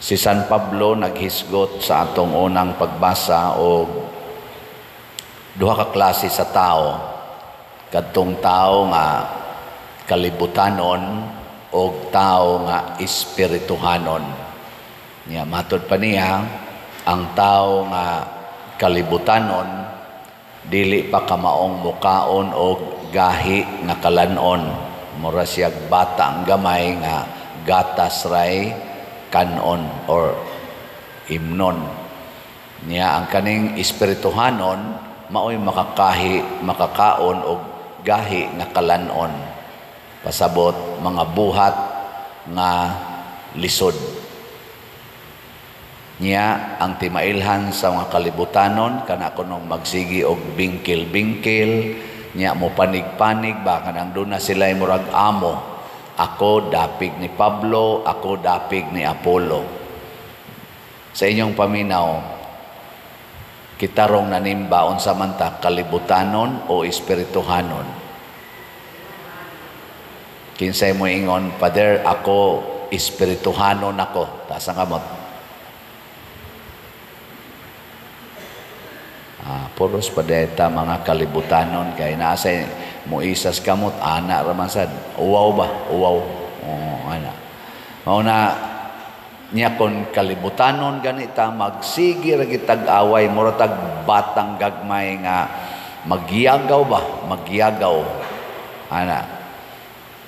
Si San Pablo naghisgot sa atong unang pagbasa og duha ka klase sa tao, kadtong tao nga kalibutanon og tao nga espirituhanon. Nya matod pa niya, ang tao nga kalibutanon dili pa kamaong mukaon og gahi nga kalanon, mura siyag bata ang gamay nga gatas ray kanon or imnon. Niya ang kaning espirituhanon maoy makakahi, makakaon og gahi nga kalanon, pasabot mga buhat nga lisod. Niya ang timailhan sa mga kalibutanon kana kunong magsigi og bingkil-bingkil, niya mo panig-panig ba, kanang doon na sila murag amo. Ako dapig ni Pablo, ako dapig ni Apollo. Sa inyong paminaw, kita rong nanimba unsa man ta, kalibutanon o espirituhanon? Kinsay mo ingon, "Father, ako espirituhanon ako"? Taas ang kamot. Puros padeta mga kalibutanon kay nasa mo isas kamot ana ra man sad. Uwaw ba? Uwaw. Oh, ana. Mao na niya kon kalibutanon ganita magsigi ra gitag away, mura tag batang gagmay nga magyagaw ba? Magyagaw. Ana.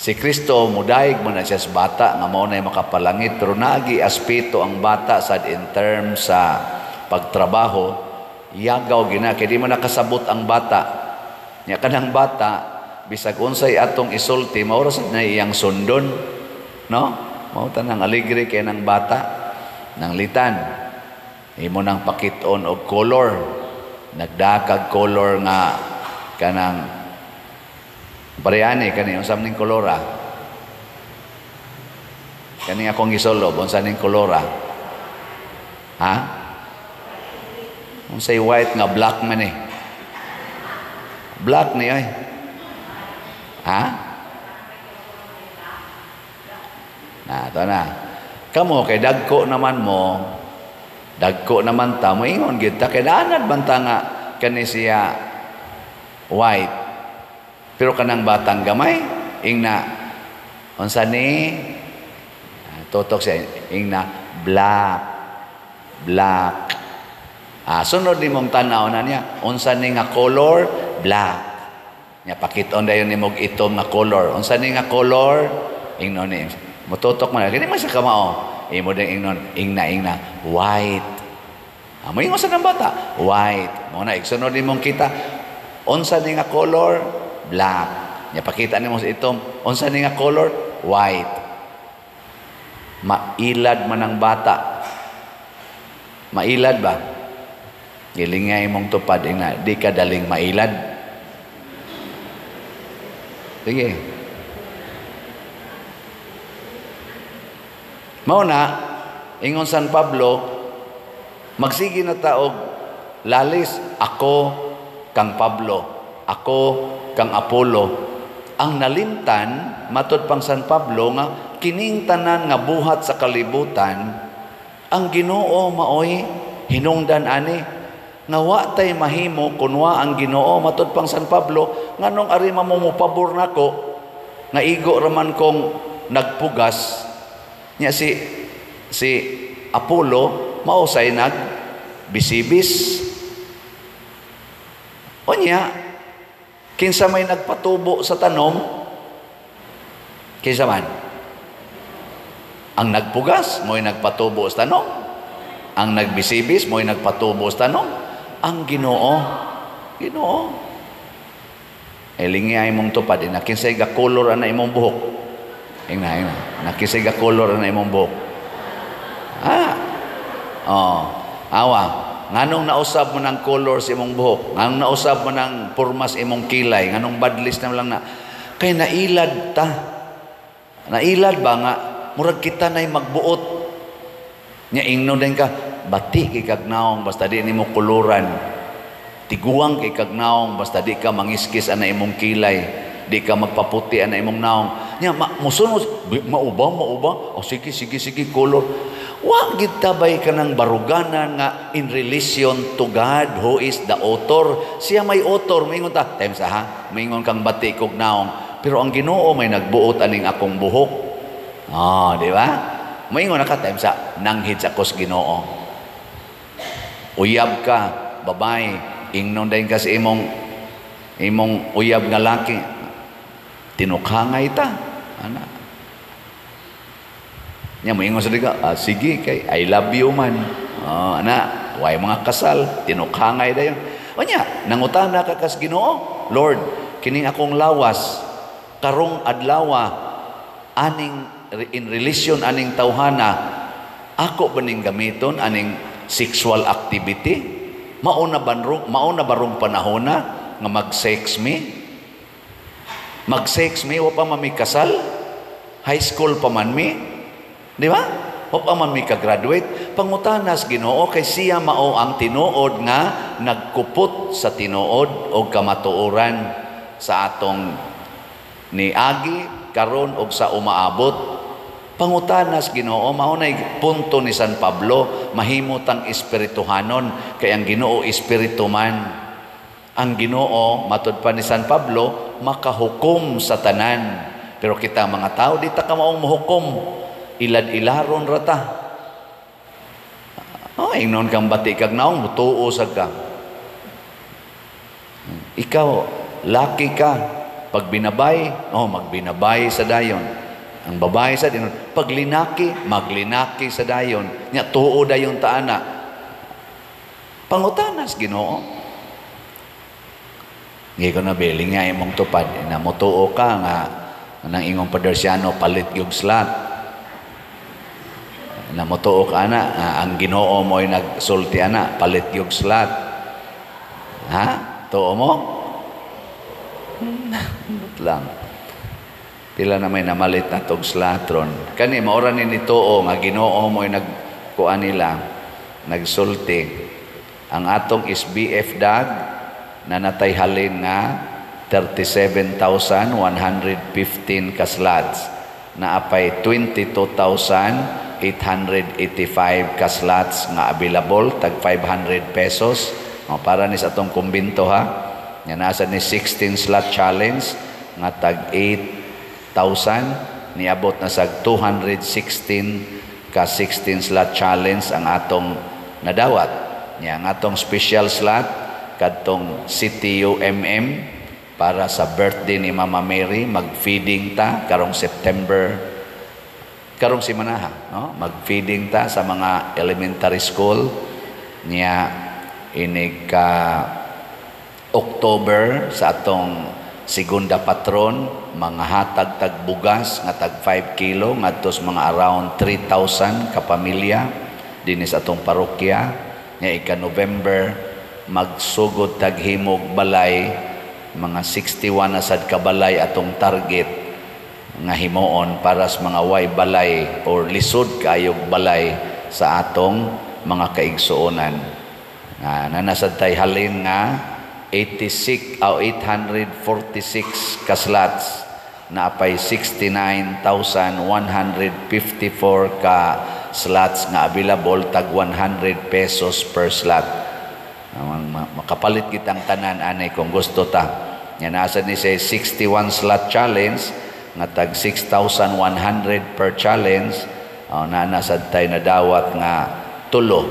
Si Kristo mudayeg man na siya sa bata nga mao nay makapalangit, pero naagi aspeto ang bata sad in terms sa pagtrabaho. Yagaw gina kay di man nakasabot ang bata. Nya kanang bata bisag unsay atong isulti mao ra sad na iyang sundon, no? Mao tanang alegre kay nang bata nang litan. Imo nang pakit-on og color, nagdakag color nga kanang pareani kani unsa ning kolora? Kani akong gisulob unsa ning kolora? Ha? Unsay white nga black man eh? Black ni ay. Ha? Na, ito na. Kamo kay dagko naman mo, dagko naman ta, moingon gid ta kay naanad man ta nga kani siya white. Pero kanang batang gamay, ingna unsa ni? Tutok siya ingna black. Black. Sunod nimong tan-aw na niya, unsa ni nga color? Black. Nya pakit-on dayon nimog itom nga color. Unsa ni nga color? Ingnon ni. Mututok man kini man sa kamao. Imo din ingnon, ingna ingna white. Moingon sa nang bata, white. Mo na igsunod nimong kita, unsa ni nga color? Black. Nya pakita nimo sa itom, unsa ni nga color? White. Mailad man ang bata. Mailad ba? Gilingay mong tupad, ingna, di ka daling mailad. Sige. Mao na, ingon San Pablo, magsige na taog lalis, ako kang Pablo, ako kang Apollo. Ang nalimtan, matod pang San Pablo, nga kining tanan nga buhat sa kalibutan, ang Ginoo maoy hinungdan ani. Nga wa tay mahimo kunwa ang Ginoo, matod pang San Pablo, nganong ari mamumupabor nako nga igo raman kong nagpugas. Nya si Apollo mao say nagbisibis. Unya kinsa may nagpatubo sa tanom? Kinsa man? Ang nagpugas mo'y nagpatubo sa tanom. Ang nagbisibis mo'y nagpatubo sa tanom. Ang Ginoo. Ginoo. Elingi ay mong tupad. Nakinsay ga color ana imong buhok. Ingna, ingna. Nakinsay ga color ana imong buhok. Ah. Oh. Awa. Nganong nausab mo ng color sa imong buhok? Nganong nausab mo ng purmas imong kilay? Nganong badlis na lang na? Kay nailad ta. Nailad ba nga? Murag kita na'y magbuot. Nya ingnon din ka, bati kay kagnaong basta di nimo kuluran. Tiguang kay kagnaong basta di ka mangiskis ana imong kilay, di ka magpaputi ana imong naong. Nya musunod mauba mauba. O sige sige sige color. Wa gid tabay kanang baruganan nga in relation to God who is the author. Siya may author, moingon ta, times ha, moingon kang bati kog naong, pero ang Ginoo may nagbuot aning akong buhok. Ah, di ba? Moingon na ka times sa nanghid sa akos Ginoo. Uyab ka, babae, ingnon dayon ka sa imong uyab nga laki. Tinukhangay ta. Ana. Nya moingon sa ka, ah, sige kay I love you man. Oh, ana, way mga kasal, tinukhangay dayon. O nya, nangutana ka kas Ginoo, "Lord, kining akong lawas karong adlawa aning in relation aning tawhana, ako ba ning gamiton aning sexual activity? Mao na barong panahona nga mag-sex mi? Mag-sex mi, wa pa man mi kasal? High school pa man mi? Di ba? Wa pa man mi ka-graduate." Pangutanas Ginoo kay siya mao ang tinuod nga nagkupot sa tinuod og kamatuoran sa atong niagi, karon og sa umaabot. Pangutanas Ginoo, mao nay punto ni San Pablo, mahimo tang espirituhanon kay ang Ginoo espiritu man. Ang Ginoo, matud pa ni San Pablo, makahukom sa tanan. Pero kita mga tao, di ta kamaong mohukom. Ilad-ilaron ra ta. Oh, ingnon kang bati kag naong, mutuo sad ka. Ikaw, laki ka. Pag binabay, oh, magbinabay sa dayon. Ang babae sa dayon, pag linaki, maglinaki sa dayon. Nya tuo dayon ta ana. Pangutanas Ginoo. Ngi ko na biling nga imong tupad na motuo ka nga nang ingong padersyano palit yung slot. Na motuo ka ana nga ang Ginoo mo'y nagsulti ana palit yung slot. Ha? Tuo mo? Lang. Pila na may namalit na tog slot ron. Kani maura ni nituo nga Ginoo mo'y nagkuan nila, nagsulti. Ang atong SBF dag na natay halin nga 37,115 ka slots, naapay 22,885 ka slots nga available, tag 500 pesos. O, para ni sa atong kumbinto ha. Nga nasa ni 16 slot challenge nga tag 8,000, niabot na sa 216 ka 16 slot challenge ang atong nadawat. Nya ang atong special slot kadtong CTUMM para sa birthday ni Mama Mary, mag-feeding ta karong September, karong simanaha, no? Mag-feeding ta sa mga elementary school niya. Inig ka October sa atong segunda patron, mga hatag tag bugas nga tag 5 kilo ngadto sa mga around 3,000 ka pamilya dinhi sa atong parokya. Nya ika November, magsugod tag himog balay, mga 61 na sad ka balay atong target nga himuon para sa mga way balay or lisod kaayog balay sa atong mga kaigsuonan. Nanasad tay halin nga 86 o 846 ka slots, na apay 69,154 ka slots nga available, tag 100 pesos per slot. Makapalit kitang tanan anay kung gusto ta. Nga nasa ni say 61 slot challenge nga tag 6,100 per challenge, na nasad tay nadawat nga tulo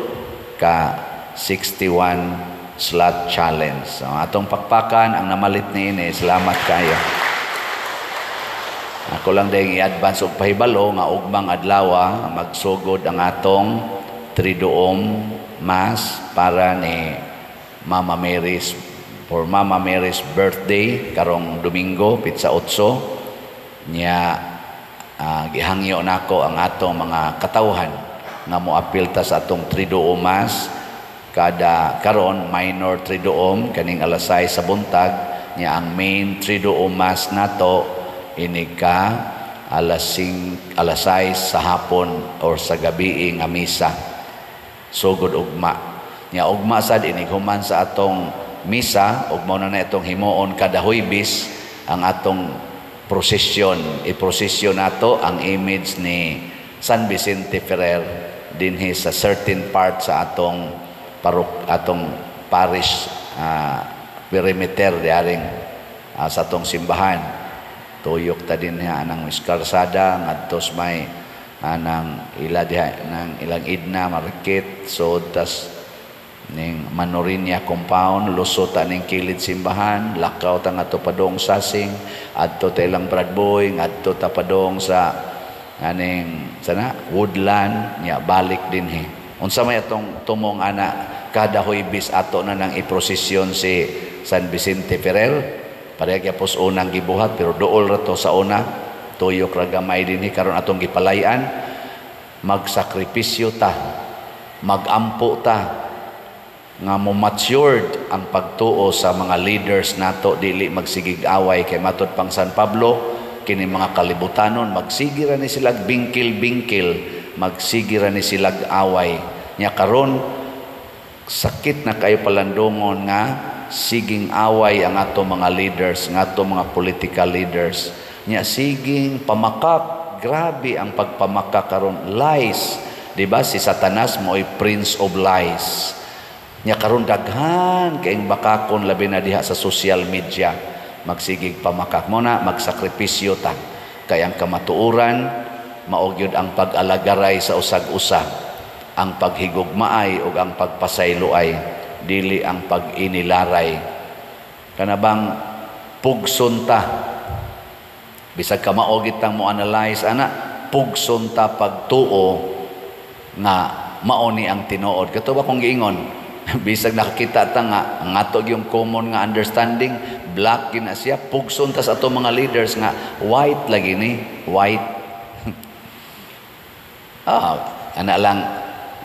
ka 61 slot challenge. So, atong pakpakan ang namalit ni ini, salamat kayo. Ako lang dayong i-advance og pahibalo nga ugmang adlaw magsugod ang atong Triduum Mass para ni Mama Mary's, for Mama Mary's birthday karong Domingo pitsa 8 niya. Gihangyo nako ang atong mga katawhan nga moapil ta sa atong Triduum Mass kada karon, minor Triduum kaning alas 6 sa buntag niya, ang main Triduum Mass nato inig ka alas 5, alas 6 sa hapon or sa gabi nga misa, sugod ugma. Nya ugma sad, inig human sa atong misa ug mao na na itong himuon kada Huwebes ang atong prosesyon, iprosesyon nato ang image ni San Vicente Ferrer. dinhi sa certain part sa atong parok, atong parish perimeter diaring sa atong simbahan. Tuyok ta dinhi anang kalsada ngadto sa may anang ila diha nang ilang Edna Market, so tas ning Manorinia compound, lusot ta ning kilid simbahan, lakaw ta ngadto padong Sasing, adto ta ilang Bradboy, ngadto ta padong sa aning sana Woodland, nya balik dinhi. Unsa may atong tumong ana? Kada Huwebes ato na nang iprosesyon si San Vicente Ferrer. Pareha gyapos unang gibuhat, pero duol ra to sa una, tuyok ra gamay dinhi. Karon atong gipalay-an. Magsakripisyo ta, magampo ta nga mo matured ang pagtuo sa mga leaders nato, dili magsigig away, kay matud pang San Pablo, kini mga kalibutanon magsigi ra ni sila bingkil-bingkil, magsigi ra ni sila away. Nya karon sakit na kayo palandungon nga siging away ang ato mga leaders, nga ato mga political leaders. Nya siging pamakak, grabe ang pagpamakak karon, lies. Di ba si Satanas mo'y prince of lies? Nya karon daghan kaayong bakakon, labi na diha sa social media, magsigig pamakak. Mo na magsakripisyo ta, kay ang kamatuoran mao gyud ang pag-alagaray sa usag-usa, ang paghigugmaay ug ang pagpasayloay, dili ang pag-inilaray. Kana bang pugson ta, bisag kamao gitang mo analyze ana, pugson ta pagtuo nga mao ni ang tinuod. Kato ba kung giingon, bisag nakakita ta nga ang ato yung common nga understanding, black gina siya, pugson ta sa ato mga leaders nga white lagi ni, white. Ana lang,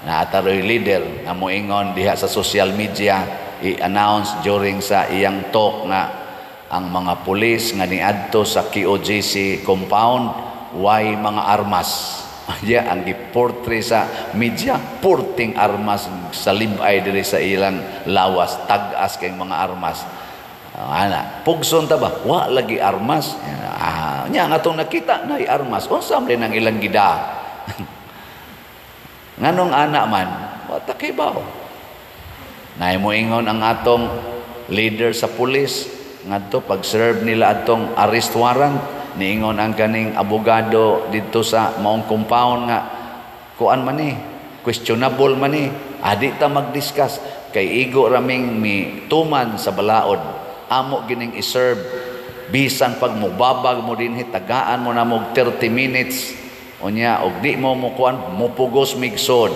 naataroy leader nga moingon diha sa social media, i-announce during sa iyang talk nga ang mga pulis nga niadto sa KOJC compound way mga armas. Ya, ang giportray sa media, porting armas sa libay diri sa ilang lawas, tag-as kay mga armas. Ana, pugson ta ba? Wa lagi armas. Nya nga atong nakita nay armas. Unsa man ang ilang gida? Nganong ana man, wa ta kibaw. Nay moingon ang atong leader sa pulis ngadto pag-serve nila atong arrest warrant, niingon ang kaning abogado didto sa maong compound nga kuan man ni, questionable man ni, adi ta mag-discuss kay igo raming mi tuman sa balaod, amo gining i-serve bisan pag mobabag mo dinhi, tagaan mo na mo 30 minutes, unya og di mo mukuan, mupugos migsod.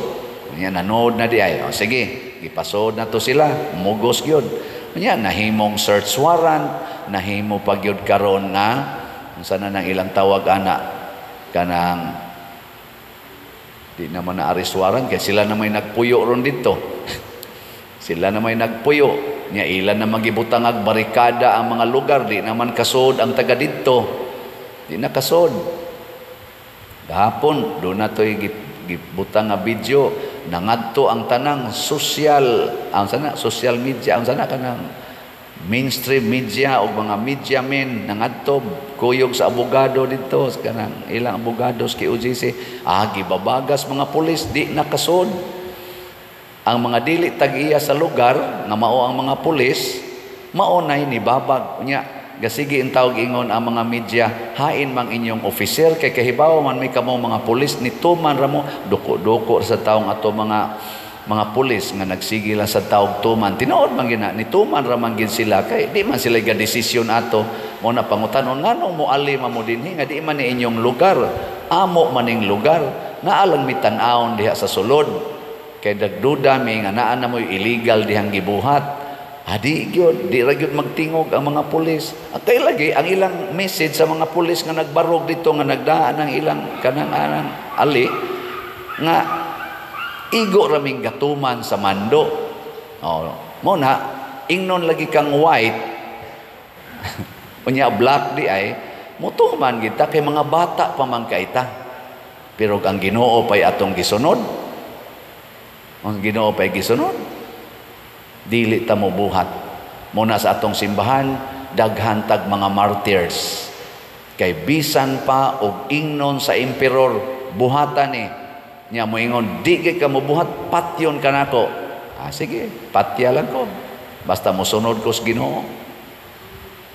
Unya nanood na di ay, o sige, gipasod na to sila, mugos gyud. Unya nahimong search warrant, nahimo pa gyud karon nga unsa na nang ilang tawag ana, kanang di naman na arrest warrant kay sila na may nagpuyo ron dito. Sila na may nagpuyo. Nya ilan na magibutang ag barikada ang mga lugar, di naman kasod ang taga didto. Di na kasod. Gahapon do na to'y gibutang nga video, nangadto ang tanang social, ang sana social media, ang sana kanang mainstream media o mga media men, nangadto kuyog sa abogado didto, kanang ilang abogado sa KOJC, gibabagas mga pulis, di nakasod. Ang mga dili tag-iya sa lugar nga mao ang mga pulis, mao nay nibabag. Unya gasigi in tawag ingon ang mga media, hain mang inyong officer kay kahibaw man may kamo mga pulis, nituman ra mo, duko-duko sa taong ato mga pulis nga nagsige lang sa tawag tuman. Tinuod man gina, nituman ra man gid sila kay di man sila ga desisyon ato. Mo na pangutanon, nganong moali man mo dinhi nga di man ni inyong lugar, amo maning lugar, naa lang mi tan-awon diha sa sulod. Kay nagduda mi nga naa na mo'y illegal dihang gibuhat. Adi gyud, di ra gyud magtingog ang mga pulis. At kay lagi ang ilang message sa mga pulis nga nagbarog dito, nga nagdaan ang ilang kanang anang ali nga igo raming gatuman sa mando. Oh, mo na ingnon lagi kang white. Unya black di ay mutuman kita kay mga bata pa man kay ta. Pero ang Ginoo pay atong gisunod. Ang Ginoo pay gisunod. Dili ta mobuhat. Muna sa atong simbahan daghan tag mga martyrs. Kay bisan pa og ingnon sa emperor buhatan ni Nya moingon, "Di kay ka mobuhat, patyon ka nako." Ah, sige, patya lang ko. Basta mosunod ko sa Ginoo.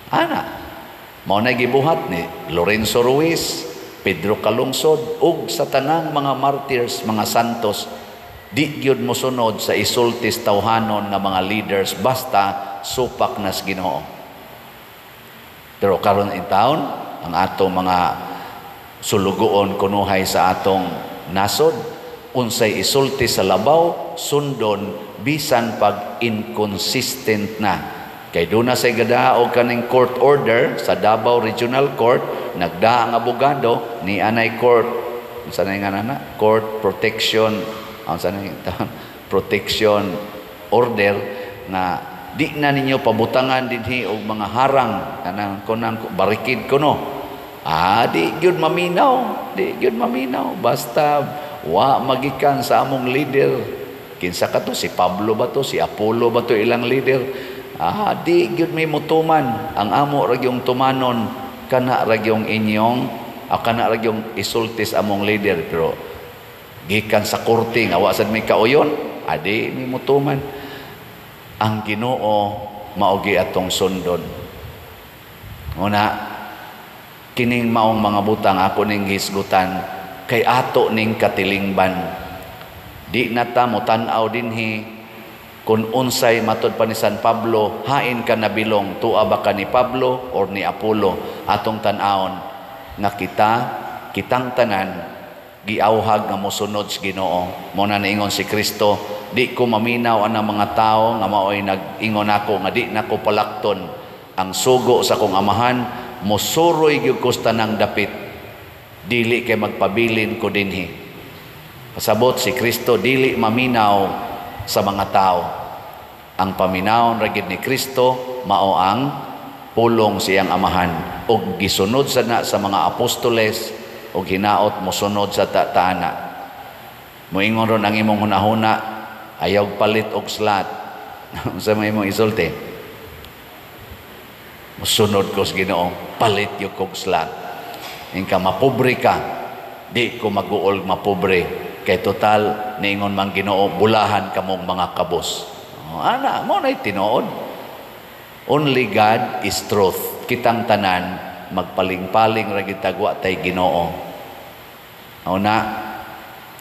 Ana, mao na gibuhat ni Lorenzo Ruiz, Pedro Calungsod ug sa tanang mga martyrs, mga santos, di gyud mosunod sa isultis tawhanon nga mga leaders basta supak nas Ginoo. Pero karon in town, ang atong mga sulugoon kunuhay sa atong nasod, unsay isulti sa labaw, sundon bisan pag inconsistent na. Kay duna say gadaog kaning court order sa Davao Regional Court, nagdaa ang abogado ni anay court, unsa na nga na court protection, unsa na protection order nga di na ninyo pabutangan dinhi og mga harang, kanang kunang barikid kuno. Ah, di gyud maminaw, di gyud maminaw basta wa magikan sa among leader. Kinsa ka to? Si Pablo ba to? Si Apollo ba to ilang leader? Ah, di gyud may mutuman. Ang amo ra gyung tumanon, kana ra gyung inyong, kana ra gyung isultis among leader, pero gikan sa korte nga wa sad may kauyon, adi may mutuman. Ang Ginoo mao gi atong sundon. Una, kining maong mga butang ako ning hisgutan kay ato ning katilingban. Di na ta mo tan-aw dinhi kung unsay matod pa ni San Pablo, hain ka nabilong, tua ba ka ni Pablo or ni Apollo? Atong tan-awon nga kita, kitang tanan giawhag nga mosunod sa Ginoo. Mo na niingon si Kristo, "Di ko maminaw ang mga tao nga maoy nag-ingon ako nga di nako palakton ang sugo sa akong amahan, mosuroy gyud ko sa tanang dapit, dili kay magpabilin ko dinhi." Pasabot si Kristo dili maminaw sa mga tao. Ang paminawon ra gid ni Kristo mao ang pulong siyang amahan ug gisunod sa na sa mga apostoles ug hinaot mosunod sa taana. Moingon ron ang imong hunahuna, "Ayaw palit og slot." Unsa may imong isulti? "Mosunod ko sa Ginoo, palit gyud kog slot." Ingka mapobre ka, "Di ko maguol mapobre kay total niingon man Ginoo, bulahan kamong mga kabos." Oh, ana mo na tinuod. Only God is truth. Kitang tanan magpaling-paling ra gid wa tay Ginoo. Una,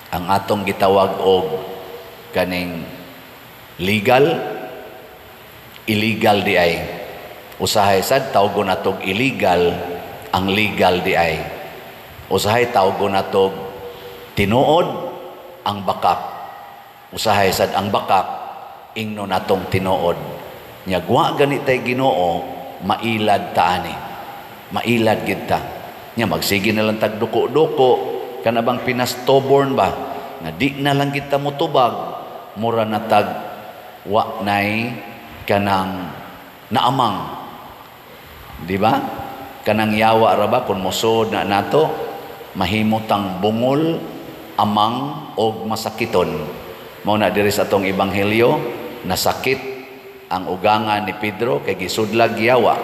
ang atong gitawag og kaning legal, illegal di ay. Usahay sad tawgon natog illegal ang legal di ay. Usahay tawgon natog tinuod ang bakak. Usahay sad ang bakak ingno natong tinuod. Nya wa gani tay Ginoo, mailad ta ani. Mailad gid ta. Nya magsige na lang tag duko-duko, kana bang pinastubborn ba nga di na lang kita motubag, mura na tag wa nay kanang naamang, di ba? Kanang yawa ra ba, kung mosod na nato, mahimutang bungol, amang og masakiton. Mao na diri sa atong ebanghelyo, nasakit ang ugangan ni Pedro kay gisudlag yawa,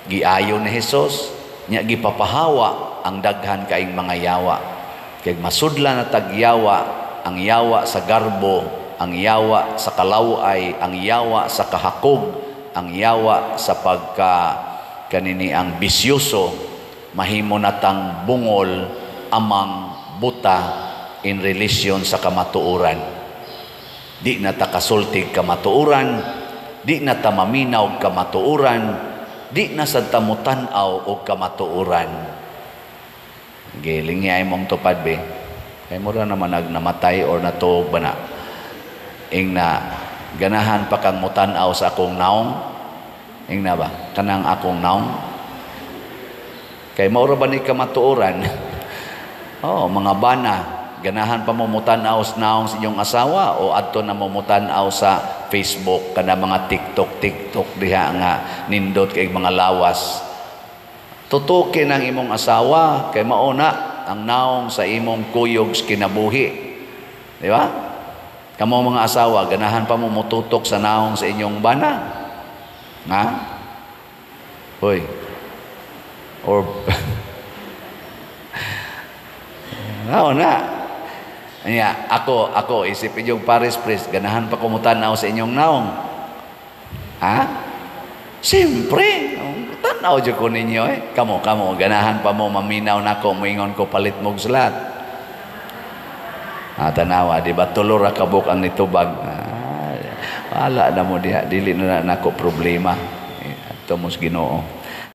giayo ni Hesus, nya gipapahawa ang daghan kaing mga yawa. Kay masudla na tagyawa, ang yawa sa garbo, ang yawa sa kalaway, ang yawa sa kahakog, ang yawa sa pagka kanini ang bisyoso, mahimo natang bungol, amang, buta in relation sa kamatuoran. Di na ta kasultig kamatuoran, di na ta maminaw kamatuoran, di na sad ta mutan-aw og kamatuoran. Giling niya imong tupad be. Kay mura naman nag namatay or natuog ba na. Ing na ganahan pa kang mutan-aw sa akong naong. Ing na ba? Kanang akong naong. Kay maura ba ni kamatuoran? Oh, mga bana, ganahan pa mo mutan-aw sa naong sa inyong asawa o adto na mo mutan-aw sa Facebook kana mga TikTok TikTok diha nga nindot kay mga lawas? Tutukin ang imong asawa kay mauna ang naong sa imong kuyog sa kinabuhi. Di ba? Kamo mga asawa, ganahan pa mo mututok sa naong sa inyong bana? Ha? Hoy. Or Mao na. Nya, ako isip inyong parish priest, ganahan pa ko mutanaw sa inyong naong. Ha? Siyempre, tanaw jud ko ninyo eh. Kamo, kamo, ganahan pa mo maminaw nako, moingon ko palit mog slot. Ah, tanawa, di ba? Tulo ra kabuk ang nitubag. Ah, wala na mo diha, dili na nako problema. Eh, adto mo sa Ginoo.